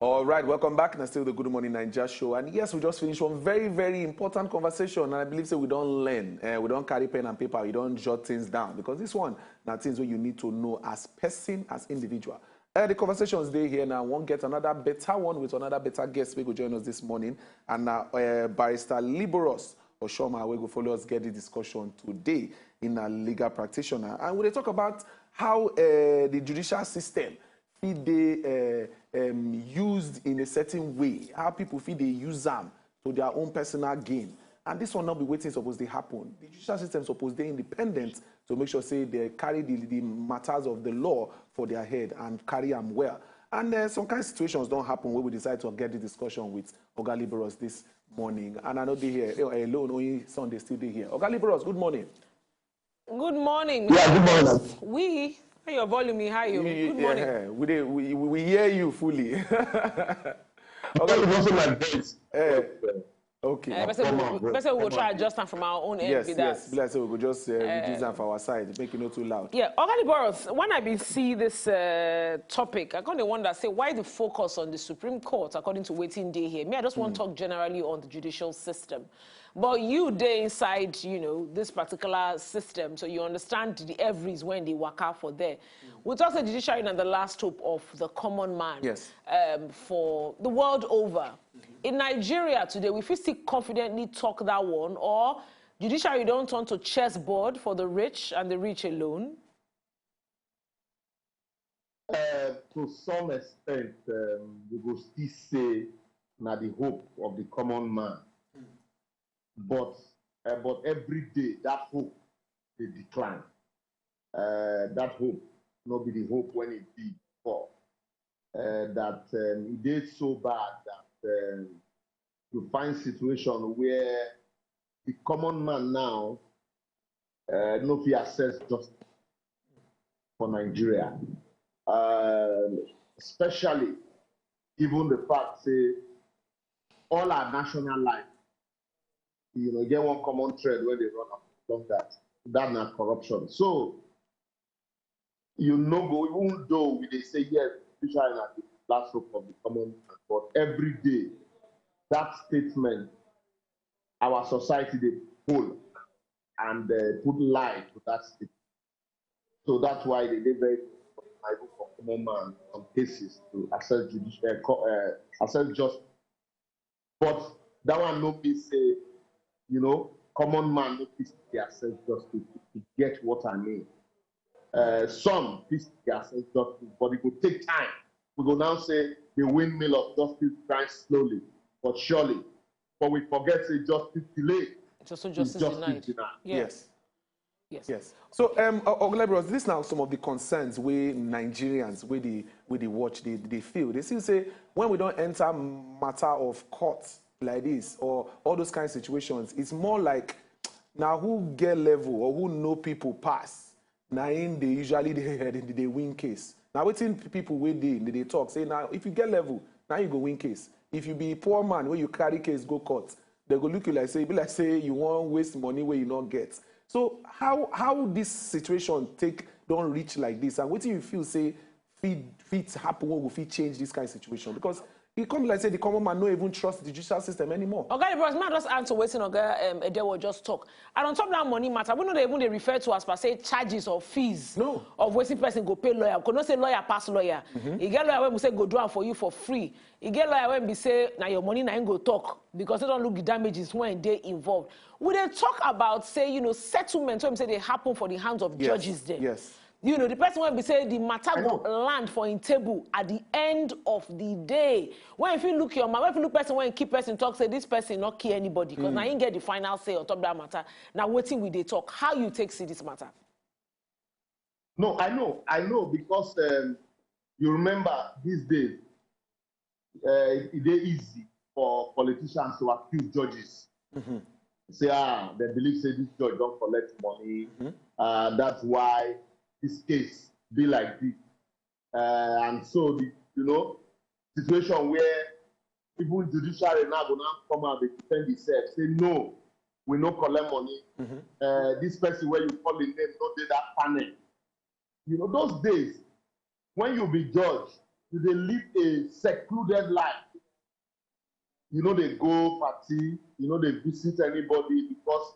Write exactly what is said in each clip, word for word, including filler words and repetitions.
All right, welcome back. Now still the Good Morning Naija show. And yes, we just finished one very, very important conversation. And I believe say we don't learn. Uh, we don't carry pen and paper. We don't jot things down. Because this one, now things where you need to know as person, as individual. Uh, the conversations day here now. Won't get another better one with another better guest. We go join us this morning. And now uh, Barrister Liberos Oshoma, we go follow us get the discussion today in a legal practitioner. And we dey talk about how uh, the judicial system fit dey uh, um, used in a certain way, how people fit dey use am to their own personal gain. And this one not be waiting supposed to happen. The judicial system supposed to be independent to make sure say they carry the, the matters of the law for their head and carry them well. And uh, some kind of situations don't happen where we decide to get the discussion with Oga Liberos this morning. And I know they here eh, alone, only Sunday still they here. Oga Liberos, good morning. Good morning. Yeah, good morning. We, your volume is high. Oh. Good morning. Yeah, we, we, we hear you fully. Okay, it wasn't like this. Uh, okay. Uh, person, will, person will try adjust them from our own end. Yes, yes. Bless, we will just uh, reduce them for our side, make it not too loud. Yeah, Oga Liberos, when I been see this uh, topic, I kind of wonder, say, why the focus on the Supreme Court, according to waiting day here? Me, I just mm. want to talk generally on the judicial system. But you dey inside, you know, this particular system, so you understand the everys when they work out for there. Mm. We talk the judiciary and the last hope of the common man. Yes. Um, for the world over. Mm-hmm. In Nigeria today, we feel still confidently talk that one, or judiciary don't turn to chessboard for the rich and the rich alone. Uh, to some extent, um, we go still say na the hope of the common man. But uh, but every day that hope dey decline. Uh, that hope no be the hope when it be before. Uh, that um, e dey so bad that um, you find situation where the common man now uh, no fit access justice for Nigeria, uh, especially given the fact say all our national life, you know, get one common thread where they run along that. That na corruption. So you no go, even though we dey say yes, judiciary na the last hope of the common man, but every day that statement our society dey pull and uh, put lie to that statement. So that's why they dey very difficult for common man in some cases to access judicial uh, access justice. But that one no be say you know common man no fit dey access justice to get what I mean. Uh, some fit dey access justice, but it go take time. We go now say the windmill of justice grind slowly but surely, but we forget say justice delay. It's also justice, justice denied. denied. Yes. yes. Yes. Yes. So, um, Oglebros, these now some of the concerns we Nigerians, we the we the watch, they, they feel. They still say when we don't enter matter of court like this or all those kind of situations, it's more like now who get level or who know people pass. Now in they usually they, they, they win case. Now waiting people where they they talk say now if you get level, now you go win case. If you be poor man where you carry case go court, they go look you like say be like say you want waste money where you not get. So how how this situation take don't reach like this, and what do you feel say fit fit happen? What will fit change this kind of situation? Because it come like say the common man no even trust the judicial system anymore. Okay, bros, man just answer waiting on um, Edewo just talk. And on top of that money matter, we know they even they refer to as per say charges or fees no. of wasting person go pay lawyer. Could not say lawyer pass lawyer. Mm-hmm. You get lawyer when we say go do for you for free. E get lawyer wey be say na your money na im go talk because they don't look the damages when they involved. We dey talk about say you know settlement wey be say dey happen for the hands of yes. judges dem. Yes. You know the person wey be say the matter go land for im table at the end of the day. When if you look your man, when if you look person when keep person talk say this person not kill anybody because mm. na him get the final say on top that matter. Now wetin we dey talk, how you take see this matter? No, I know, I know because um, you remember these days uh, e dey easy for politicians to accuse judges. Mm-hmm. Say ah, they believe say this judge don't collect money. Mm-hmm. Uh, that's why this case be like this. Uh, and so the, you know situation where even judiciary now go now come out dey defend itself say no, we no collect money. Mm-hmm. Uh, this person where you call him name no dey that panel. You know those days when you be judge, you dey live a secluded life. You no dey go party, you no dey visit anybody because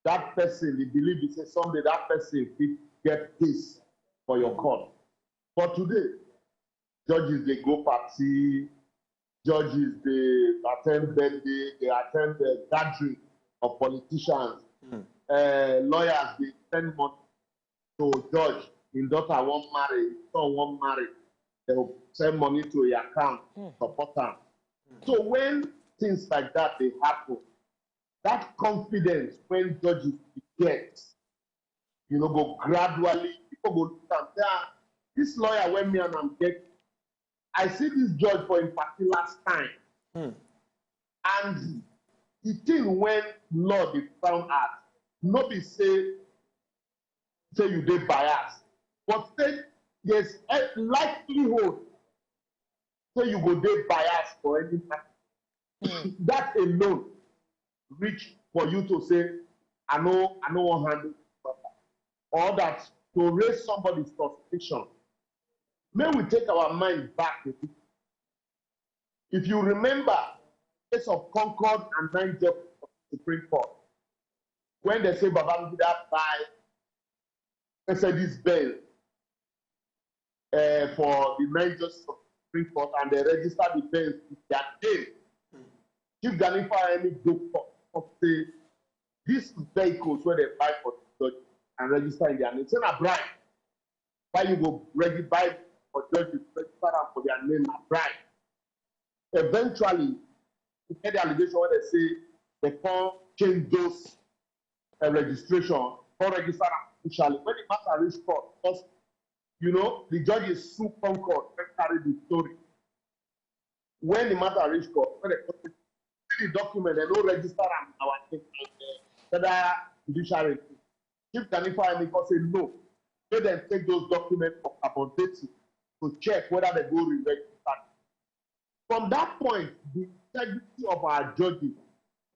that person, the belief is say someday that person fit get case for your court. But today, judges dey go party, judges dey attend birthday, dey attend the gathering of politicians. Hmm. Uh, lawyers dey spend money to judge. Im daughter wan marry, im son wan marry, they go send money to your account, Hmm. support am. So when things like that dey happen, that confidence when judges dey get, you know, go gradually, people go look am say, ah, this lawyer wey me and am get, I see this judge for im party last time. Hmm. And the thing when law dey found out, no be say say you dey bias, but say there's a likelihood say you go dey bias for any party. That alone reach for you to say, I no, I no wan handle this matter. Or that to raise somebody's frustration. May we take our mind back a bit. If you remember, case of Concord and nine judges of the Supreme Court, when they say Babangida buy Mercedes Benz uh, for the nine judges of the Supreme Court and they register the Benz with their name. Chief Gani Fayemi go court, court say these vehicles wey dem buy for the judge and register in their name, say na bribe. Why you go regi- buy for judges, register am for their name, na bribe. Eventually, e get the allegation wey dem say dem come change those uh, registration, come register am officially. When the matter reach court, because you know the judges sue Concord, wey carry the story. When the matter reach court, when dem come see the document, dem no register am in our name, uh, federal judiciary. Chief Gani Fayemi come say no, make dem take those documents for carbon dating to check whether dem go re-register. From that point, the integrity of our judges,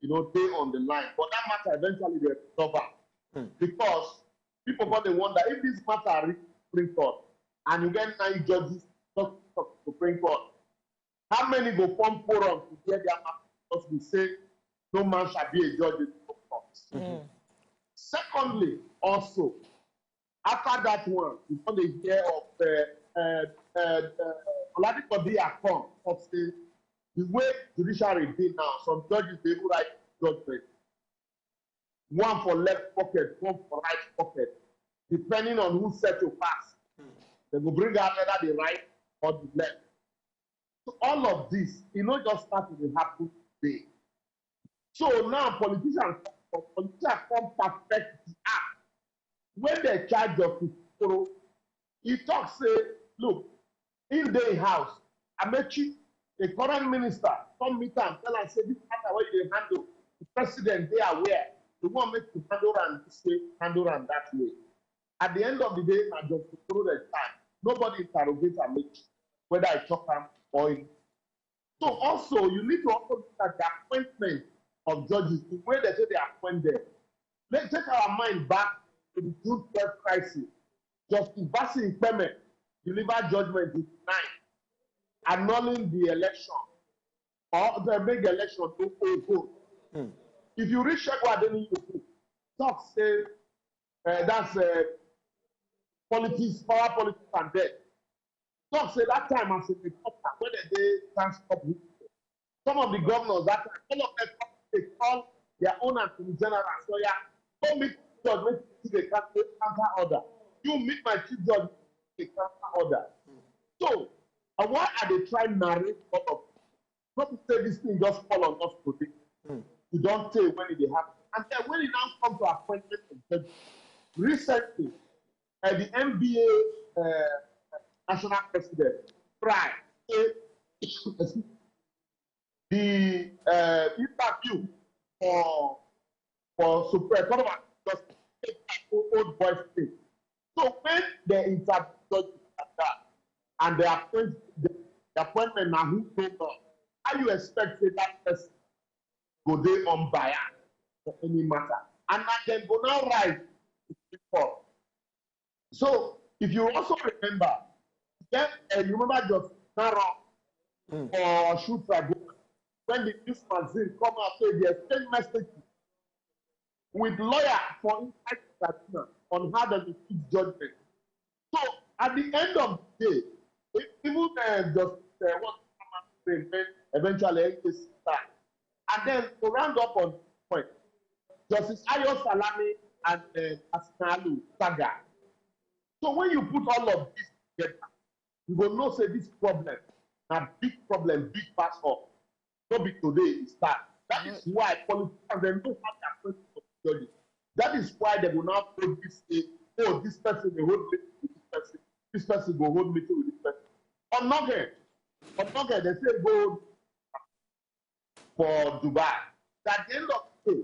you know, dey on the line. But that matter eventually dey resolve am. Hmm. Because people come dey wonder if this matter reach Supreme Court and you get nine judges talk to Supreme Court, how many go form quorum to hear their matter? Because we say no man shall be a judge in the court. Mm. Secondly, also, after that one, we come dey hear of uh, uh, uh, uh, Oladipo Diakon of say the way judiciary dey now, some judges dey even write judgment. One for left pocket, one for right pocket, depending on who set to pass. They go bring out either the right or the left. So all of this, e no just start to dey happen today. So now politicians, politicians come perfect the act. When they charge Justice Okoro, he talk say, look, im dey house, Amaechi, the current minister, come meet am, tell am say this matter wey you dey handle, the president dey aware, the one make you handle am this way, handle am that way. At the end of the day, na Justice Okoro dey charge. Nobody interrogate Amaechi whether I chop am or he. So also, you need to also look at the appointment of judges, the way they say they appoint them. Let's take our mind back to the June twelfth crisis. Justice Bassey Ikpeme delivered judgment in nine, annulling the election or the make the election to go. Hmm. If you read Segun Adeniyi book, talk say uh, that's uh, politics, power politics and death. Talk say that time as a reporter, when they dey transport, some of the governors that time, all of them come, they call their own attorney general, so yeah, go meet judge, make you dey counter order. You meet my chief judge, dey counter order. So, uh, why are they trying to narrate all of this? Not to say this thing just fall on us today. Hmm. You don't tell when it dey happen. And then when it now comes to appointment of judges, recently, uh, the N B A uh, national president tried to the uh, interview for for Supreme Court of just take that old boy thing. So when they interview judges like that and they appoint the, the appointment now who told us, how you expect say that person go dey unbiased for any matter? And now dem go now rise to speak up. So if you also remember, then uh, you remember Justice Naro for Osun Tribunal when the news magazine come out say they exchange messages with lawyer for inside the tribunal on how dem dey fix judgment. So at the end of the day, e- even uh, Justice uh, what eventually N K C start, and then to round up on point, Justice Ayo Salami and uh, Asinalu Saga. So when you put all of this together, you go know say this problem na big problem, big pass up. No be today e start. That is why politicians dem no have their questions of judges. That is why they go now put this say, oh, this person dey hold me with this person, this person go hold me with this person. Onoge, Onoge, they say go for Dubai. At the end of the day,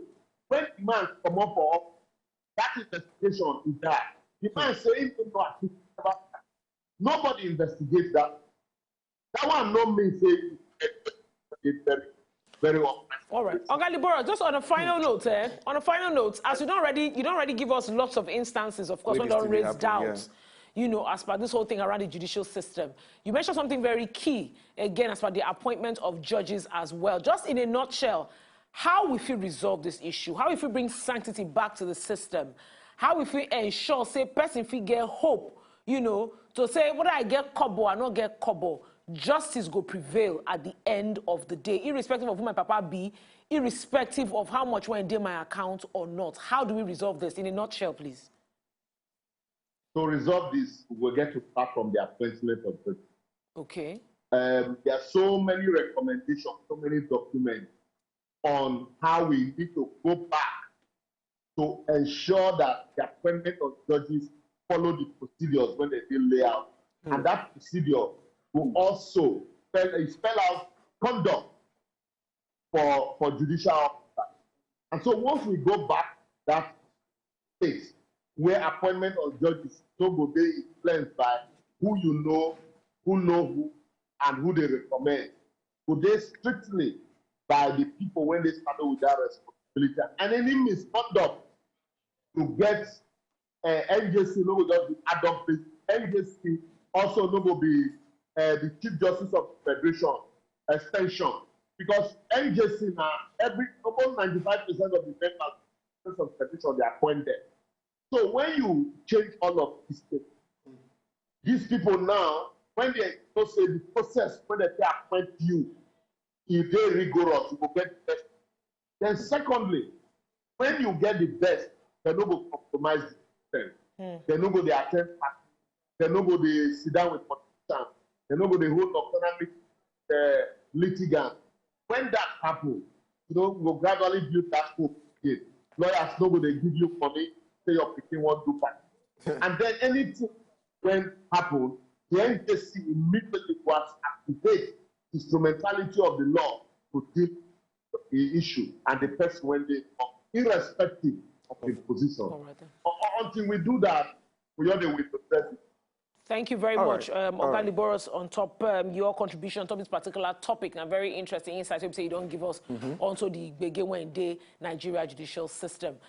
when the man come up for office, that investigation is that the man say him no know as he ever start. Nobody investigates that. That one no mean say it's very, very oppressive. All right, Oga Libora, just on a final note, eh? On a final note, as you don't already, you don't already give us lots of instances, of course, Where when this don't thing dey raise happen, doubts, you know, as per this whole thing around the judicial system. You mentioned something very key again as per the appointment of judges as well. Just in a nutshell, how we fit resolve this issue? How we fit bring sanctity back to the system? How we fit ensure say person fit get hope? You know, to say whether I get kobo, I no get kobo, justice go prevail at the end of the day, irrespective of who my papa be, irrespective of how much wey dey my account or not. How do we resolve this in a nutshell, please? To resolve this, we will get to start from the appointment of judges. Okay. Um, there are so many recommendations, so many documents on how we need to go back to ensure that the appointment of judges follow the procedures wey dem dey lay out. And that procedure will also spell, spell out conduct for, for judicial officers. And so once we go back that space where appointment of judges no go dey influenced by who you know, who know who, and who they recommend, go dey strictly by the people wey dey saddle with that responsibility. And any misconduct to get uh, N J C no go just be ad hoc basis. N J C also no go be uh, the Chief Justice of the Federation extension, because N J C na every, almost ninety-five percent of the members of the Federation dey appointed. So when you change all of these things, these people now, when they know say the process wey dem take appoint you, e dey rigorous, you go get the best. Then secondly, when you get the best, dem no go compromise the system. Dem no go dey attend party. Dem no go dey sit down with politicians. Dem no go dey hold nocturnal meeting with uh, litigants. When that happen, you know, we go gradually build that hope again. Lawyers no go dey give you money, say your pikin wan do party. And then anything wey happen, the N J C immediately go activate instrumentality of the law to deal with the issue and the person wey dey involved, irrespective of the position. All right then. U- u- Until we do that, we only will possess it. Thank you very All much, right. um, All Oga right. Liboros. On top, um, your contribution on top this particular topic, and very interesting insights wey be say you don give us onto the gbege wey dey Nigeria judicial system.